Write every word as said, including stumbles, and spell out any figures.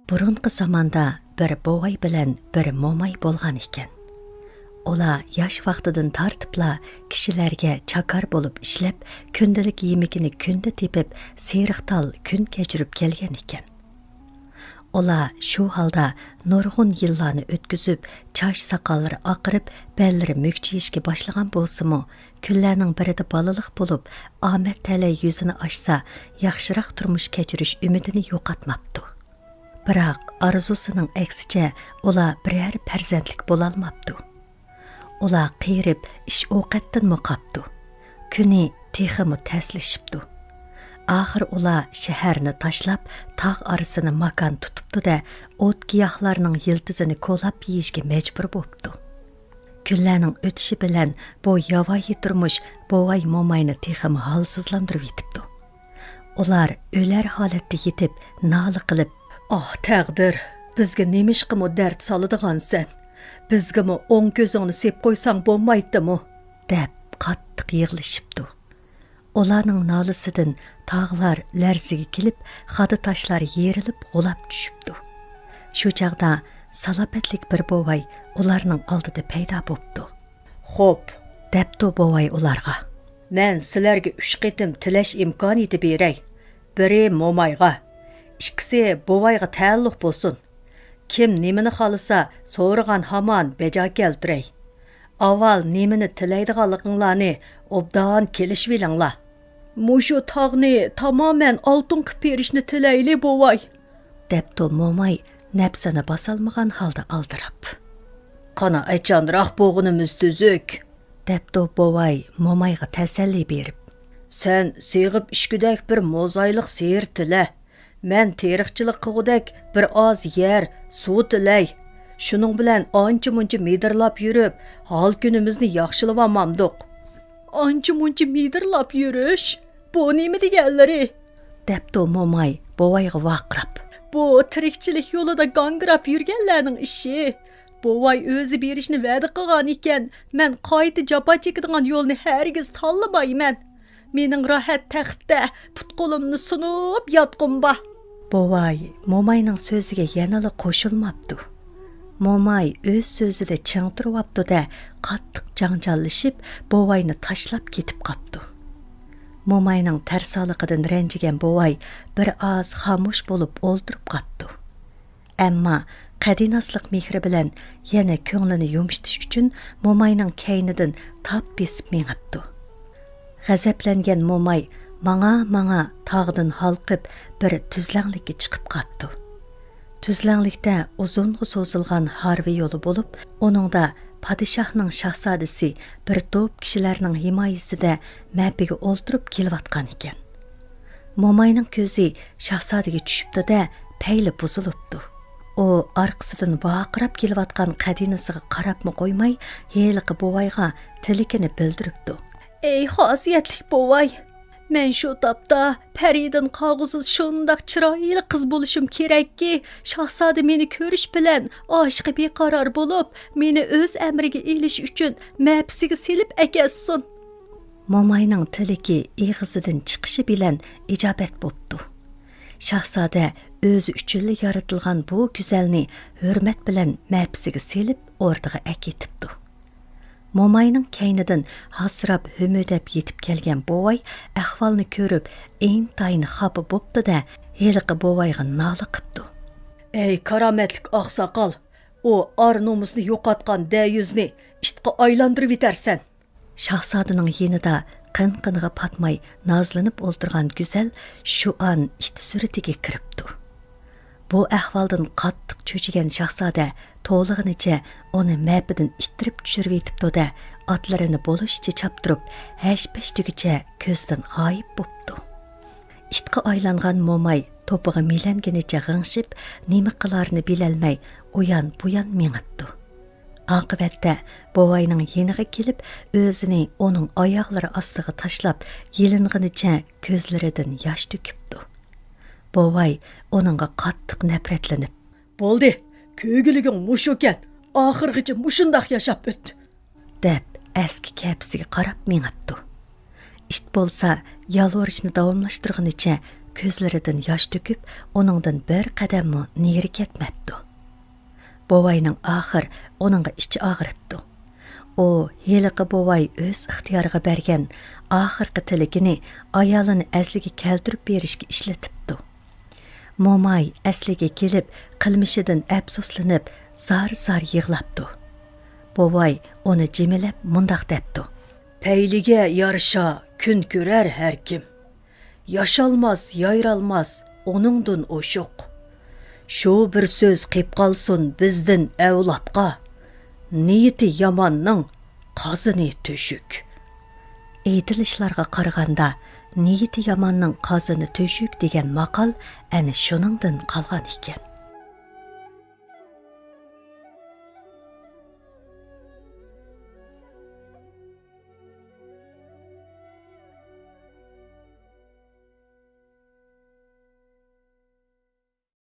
بۇرۇنقى زاماندا بىر بوۋاي بىلەن بىر موماي بولغان ئىكەن. ئۇلار ياش ۋاقتىدىن تارتىپلا كىشىلەرگە چاكار بولۇپ ئىشلەپ، كۈندىلىك يېمىكىنى كۈندە تېپىپ، سېرىق تال كۈن كەچۈرۈپ كەلگەن ئىكەن. ئۇلار شۇ ھالدا نۇرغۇن يىللارنى ئۆتكۈزۈپ، چاچ ساقاللىرى ئاقىرىپ، بەللىرى مۈكچىيىشكە باشلىغان بولسىمۇ، كۈنلەرنىڭ بىرىدە بالىلىق بولۇپ، ئامەت تەلەي يۈزىنى ئاچسا، ياخشىراق تۇرمۇش كەچۈرۈش ئۈمىدىنى يوقاتماپتۇ. بىراق، ئارزۇسىنىڭ ئەكسىچە، ئۇلار بىرەر پەرزەنتلىك بولالماپتۇ. ئۇلار قېرىپ، ئىش ئوقەتتىنمۇ قاپتۇ. كۈنى تېخىمۇ تەسلىشىپتۇ. ئاخىر ئۇلار شەھەرنى تاشلاپ، تاغ ئارىسىنى ماكان تۇتۇپتۇ-دە، ئوت-گىياھلارنىڭ يىلتىزىنى كولاپ يېيىشكە مەجبۇر بوپتۇ. كۈنلەرنىڭ ئۆتۈشى بىلەن بۇ ياۋايى تۇرمۇش بوۋاي-موماينى تېخىمۇ ھالسىزلاندۇرۇۋېتىپتۇ. ئۇلار ئۆلەر ھالەتتە يېتىپ، نالە قىلىپ، «ئاھ، تەقدىر، بىزگە نېمىشقىمۇ دەرد سالىدىغانسەن؟ بىزگىمۇ ئوڭ كۆزۈڭنى سېپ قويساڭ بولمايتتىمۇ؟» دەپ قاتتىق يىغلىشىپتۇ. ئۇلارنىڭ نالىسىدىن تاغلار لەرزىگە كېلىپ، خادا تاشلار يېرىلىپ غۇلاپ چۈشۈپتۇ. شۇ چاغدا سالاپەتلىك بىر بوۋاي ئۇلارنىڭ ئالدىدا پەيدا بوپتۇ. «خوپ،» دەپتۇ بوۋاي ئۇلارغا. «مەن سىلەرگە ئۈچ قېتىم تىلەش ئىمكانىيىتى بېرەي. بىرى مومايغا، ئىككىسى بوۋايغا تەئەللۇق بولسۇن. كىم نېمىنى خالىسا، سورىغان ھامان بەجا كەلتۈرەي. ئاۋۋال نېمىنى تىلەيدىغانلىقىڭلارنى ئوبدان كېلىشىۋېلىڭلار.» «مۇشۇ تاغنى تامامەن ئالتۇن قىلىپ بېرىشنى تىلەيلى، بوۋاي.» دەپتۇ موماي نەپسىنى باسالمىغان ھالدا ئالدىراپ. «قانائەتچانراق بولغىنىمىز تۈزۈك.» دەپتۇ بوۋاي مومايغا تەسەللى بېرىپ. «سەن سېغىپ ئىچكۈدەك بىر موزايلىق سېرى تىلە. مەن تېرىقچىلىق قىلغۇدەك بىر ئاز يەر، سۇ تىلەي. شۇنىڭ بىلەن ئانچە-مۇنچە مىدىرلاپ يۈرۈپ، ھال-كۈنىمىزنى ياخشىلىۋالمامدۇق.» «ئانچە-مۇنچە مىدىرلاپ يۈرۈش؟ بۇ نېمە دېگەنلىرى؟» دەپتۇ موماي بوۋايغا ۋارقىراپ. «بۇ تىرىكچىلىك يولىدا گاڭگىراپ يۈرگەنلەرنىڭ ئىشى. بوۋاي ئۆزى بېرىشنى ۋەدە قىلغان ئىكەن، مەن قايتا جاپا چېكىدىغان يولنى ھەرگىز تاللىمايمەن. مېنىڭ راھەت تەختتە پۇت-قولۇمنى سۇنۇپ ياتقۇم بار.» بوۋاي موماينىڭ سۆزىگە يەنىلا قوشۇلماپتۇ. موماي ئۆز سۆزىدە چىڭ تۇرۇۋاپتۇ-دە، قاتتىق جاڭجاللىشىپ، بوۋاينى تاشلاپ كېتىپ قاپتۇ. موماينىڭ تەرسالىقىدىن رەنجىگەن بوۋاي بىر ئاز خامۇش بولۇپ ئولتۇرۇپ قاپتۇ. ئەمما قەدىناسلىق مېھرى بىلەن يەنە كۆڭلىنى يۇمشىتىش ئۈچۈن موماينىڭ كەينىدىن تاپ بېسىپ مېڭىپتۇ. غەزەپلەنگەن موماي ماڭا-ماڭا تاغدىن ھالقىپ، بىر تۈزلەڭلىككە چىقىپ قاپتۇ. تۈزلەڭلىكتە ئۇزۇنغا سوزۇلغان ھارۋا يولى بولۇپ، ئۇنىڭدا پادىشاھنىڭ شاھزادىسى بىر توپ كىشىلەرنىڭ ھىمايىسىدە مەپىگە ئولتۇرۇپ كېلىۋاتقان ئىكەن. موماينىڭ كۆزى شاھزادىگە چۈشۈپتۇ-دە، پەيلى بۇزۇلۇپتۇ. ئۇ ئارقىسىدىن ۋارقىراپ كېلىۋاتقان قەدىنىسىغا قاراپمۇ قويماي، ھېلىقى بوۋايغا تىلىكىنى بىلدۈرۈپتۇ. «ئەي خاسىيەتلىك بوۋاي! مەن شۇ تاپتا پەرىدىن قالغۇسىز شۇنداق چىرايلىق قىز بولۇشۇم كېرەككى، شاھزادە مېنى كۆرۈش بىلەن ئاشىقى بىقارار بولۇپ، مېنى ئۆز ئەمرىگە ئېلىش ئۈچۈن مەپىسىگە سېلىپ ئەكەتسۇن.» موماينىڭ تىلىكى ئېغىزىدىن چىقىشى بىلەن ئىجابەت بوپتۇ. شاھزادە ئۆزى ئۈچۈنلا يارىتىلغان بۇ گۈزەلنى ھۆرمەت بىلەن مەپىسىگە سېلىپ، ئوردىغا ئەكېتىپتۇ. موماينىڭ كەينىدىن ھاسىراپ، ھۆمۈدەپ يېتىپ كەلگەن بوۋاي ئەھۋالنى كۆرۈپ، ئىنتايىن خاپا بوپتۇ-دە، ھېلىقى بوۋايغا نالە قىپتۇ. «ئەي كارامەتلىك ئاقساقال، ئۇ ئار-نومۇسنى يوقاتقان دەييۇزنى ئىتقا ئايلاندۇرۇۋېتەرسەن.» شاھزادىنىڭ يېنىدا قىن-قىنىغا پاتماي نازلىنىپ ئولتۇرغان گۈزەل شۇ ئان ئىت سۈرىتىگە كىرىپتۇ. بۇ ئەھۋالدىن قاتتىق چۆچۈگەن شاھزادە توۋلىغىنىچە ئۇنى مەپىدىن ئىتتىرىپ چۈشۈرۈۋېتىپتۇ-دە، ئاتلىرىنى بولۇشىچە چاپتۇرۇپ، ھەش-پەش دېگۈچە كۆزدىن غايىب بوپتۇ. ئىتقا ئايلانغان موماي توپىغا مىلەنگىنىچە غىڭشىپ، نېمە قىلارىنى بىلەلمەي ئۇيان-بۇيان مېڭىپتۇ. ئاقىۋەتتە بوۋاينىڭ يېنىغا كېلىپ، ئۆزىنى ئۇنىڭ ئاياغلىرى ئاستىغا تاشلاپ، يېلىنغىنىچە كۆزلىرىدىن ياش تۆكۈپتۇ. بوۋاي ئۇنىڭغا قاتتىق نەپرەتلىنىپ، «بولدى، كۆرگۈلۈكۈڭ مۇشۇكەن، ئاخىرغىچە مۇشۇنداق ياشاپ ئۆت!» دەپ، ئەسكى كەپىسىگە قاراپ مېڭىپتۇ. ئىت بولسا يالۋۇرۇشنى داۋاملاشتۇرغىنىچە كۆزلىرىدىن ياش تۆكۈپ، ئۇنىڭدىن بىر قەدەممۇ نېرى كەتمەپتۇ. بوۋاينىڭ ئاخىر ئۇنىڭغا ئىچى ئاغرىپتۇ. ئۇ ھېلىقى بوۋاي ئۆز ئىختىيارىغا بەرگەن ئاخىرقى تىلىكىنى ئايالىنى ئەسلىگە كەلتۈرۈپ بېرىشكە ئىشلىتىپتۇ. موماي ئەسلىگە كېلىپ، قىلمىشىدىن ئەپسۇسلىنىپ، زار-زار يىغلاپتۇ. بوۋاي ئۇنى جىمىلەپ مۇنداق دەپتۇ: پەيلىگە يارىشا كۈن كۆرەر ھەر كىم. ياشالماس، يايرالماس ئۇنىڭدىن ئوشۇق. شۇ بىر سۆز قېپ قالسۇن بىزدىن ئەۋلادقا، نىيىتى ياماننىڭ قازىنى تۆشۈك. ئېيتىلىشلارغا قارىغاندا، نىيىتى ياماننىڭ قازىنى تۆشۈك دېگەن ماقال ئەنە شۇنىڭدىن قالغان ئىكەن.